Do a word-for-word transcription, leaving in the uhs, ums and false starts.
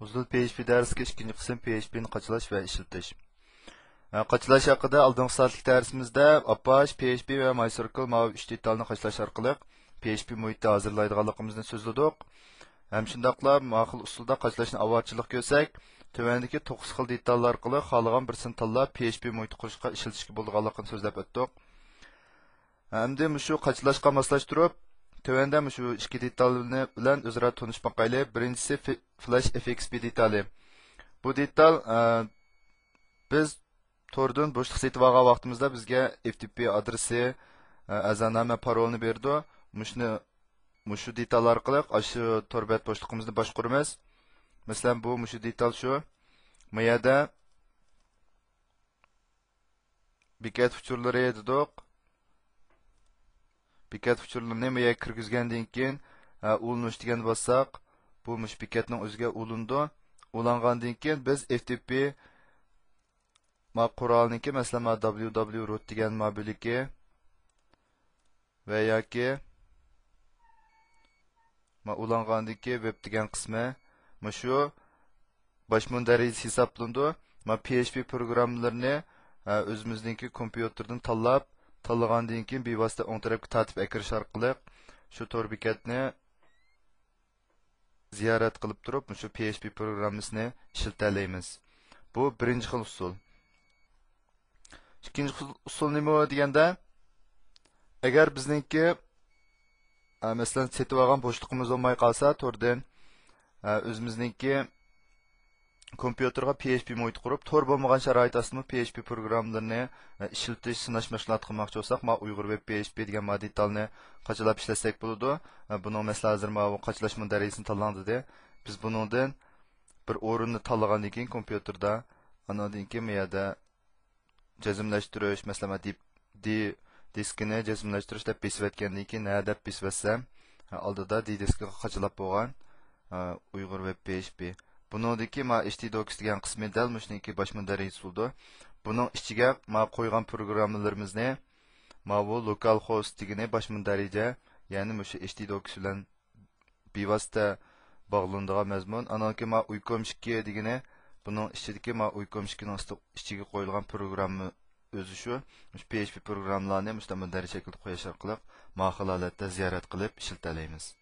ئۇزۇل پي ئېچ پى دەرسلىكى، ئىككىنچى قىسىم، پي ئېچ پى نى قاچىلاش ۋە ئىشلىتىش. ھە، قاچىلاش ھەققىدە ئالدىنقى سائەتلىك دەرسىمىزدە ئاپاچ، پي ئېچ پى ۋە ماي سىركل ماۋۇ ئۈچ دېتالنى قاچىلاش ئارقىلىق پي ئېچ پى مۇھىتى ھازىرلايدىغانلىقىمىزنى سۆزلىدۇق. ھەم شۇنداقلا ما خىل ئۇسۇلدا قاچىلاشنى ئاۋارىچىلىق كۆرسەك، تۆۋەندىكى توققۇز خىل دېتال ئارقىلىق خالىغان بىرسىنى تاللاپ، پي ئېچ پى مۇھىتى قۇرۇشقا ئىشلىتىشكە بولىدىغانلىقىنى سۆزلەپ ئۆتتۇق. ئەمدى مۇشۇ قاچىلاشقا ماسلاشتۇرۇپ، تۆۋەندە مۇشۇ ئىككى دېتال بىلەن ئۆزئارا تونۇشۇپ باقايلى. بىرىنچىسى في-، فلاش ئېف ئېكس پى دېتالى. بۇ دېتال، ئە، بىز توردىن بوشلۇق سېتىۋالغان ۋاقتىمىزدا بىزگە ئېف تى پى ئادرېسى، ئە، ئەزانامە، پارولنى بېرىدۇ. مۇشۇنى، مۇشۇ دېتال ئارقىلىق ئاشۇ تور بەت بوشلۇقىمىزنى باشقۇرىمىز. مەسىلەن، بۇ مۇشۇ دېتال شۇ. ما يەردە بېكەت ئۇچۇرلىرى دېدۇق. بېكەت ئۇچۇرلىرىنى ما يەرگە كىرگۈزگەندىن كېيىن، ئە، ئۇلىنىش دېگەننى باسساق، بۇ مۇشۇ بېكەتنىڭ ئۆزىگە ئۇلىنىدۇ. ئۇلانغاندىن كېيىن بىز ئېف تى پى ما قورالنىڭكى، مەسىلەن، ما دابليۇ دابليۇ روت دېگەن ما بۆلىكى ۋە ياكى ما ئۇلانغاندىكى ۋېب دېگەن قىسمى مۇشۇ باش مۇندەرىجىسى ھېسابلىنىدۇ. ما پي ئېچ پى پروگراممىلىرىنى، ھە، ئۆزىمىزنىڭكى كومپيۇتېردىن تاللاپ، تاللىغاندىن كېيىن بىۋاسىتە ئوڭ تەرەپكە تارتىپ ئەكىرىش ئارقىلىق شۇ تور بېكەتنى زىيارەت قىلىپ تۇرۇپ، مۇشۇ پي ئېچ پى پروگراممىسىنى ئىشلىتەلەيمىز. بۇ بىرىنچى خىل ئۇسۇل. ئىككىنچى خىل ئۇسۇل نېمە دېگەندە، ئەگەر بىزنىڭكى، ئە، مەسىلەن، سېتىۋالغان بوشلۇقىمىز بولماي قالسا، توردىن، ئە، ئۆزىمىزنىڭكى كومپيۇتېرغا پي ئېچ پى مۇھىتى قۇرۇپ، تور بولمىغان شارائىت ئاستىدىمۇ پي ئېچ پى پروگراممىلىرىنى، ئە، ئىشلىتىش، سىناش مەشغۇلاتى قىلماقچى بولساق، ما ئۇيغۇر ۋېب پي ئېچ پى دېگەن ما دېتالنى قاچىلاپ ئىشلەتسەك بولىدۇ. ئە، بۇنىڭ مەسىلەن ھازىر ماۋۇ قاچىلاش مۇندەرىجىسىنى تاللاڭ دېدى. بىز بۇنىڭدىن بىر ئورۇننى تاللىغاندىن كېيىن كومپيۇتېردا، ئانىڭدىن كېيىن بۇ يەردە جەزملەشتۈرۈش، مەسىلەن، دى-، دى-، دىسكىنى جەزملەشتۈرۈش دەپ بېسىۋەتكەندىن كېيىن، ھە دەپ بېسىۋەتسەم، ئالدىدا دى دىسكىغا قاچىلاپ بولغان، ئۇيغۇر ۋېب پي ئېچ پى. بۇنىڭدىكى ما ئېچ تى دوكس دېگەن قىسمى دەل مۇشۇنىڭكى باش مۇندەرىجىسى بولىدۇ. بۇنىڭ ئىچىگە ما قويغان پروگراممىلىرىمىزنى ماۋۇ لوكال خوست دېگىنى باش مۇندەرىجە، يەنى مۇشۇ ئېچ تى دوكس بىلەن بىۋاسىتە باغلىنىدىغان مەزمۇن. ئانانكى ما ئۇيكوم ئىككى دېگىنى، بۇنىڭ ئىچىدىكى ما ئۇيكوم ئىككىنىڭ ئىستو-، ئىچىگە قويۇلغان پروگرامما ئۆزى شۇ. مۇشۇ پي ئېچ پى پروگراممىلارنى مۇشۇنداق مۇندەرىجە شەكىلدە قويۇش ئارقىلىق ما خىل ھالەتتە زىيارەت قىلىپ ئىشلىتەلەيمىز.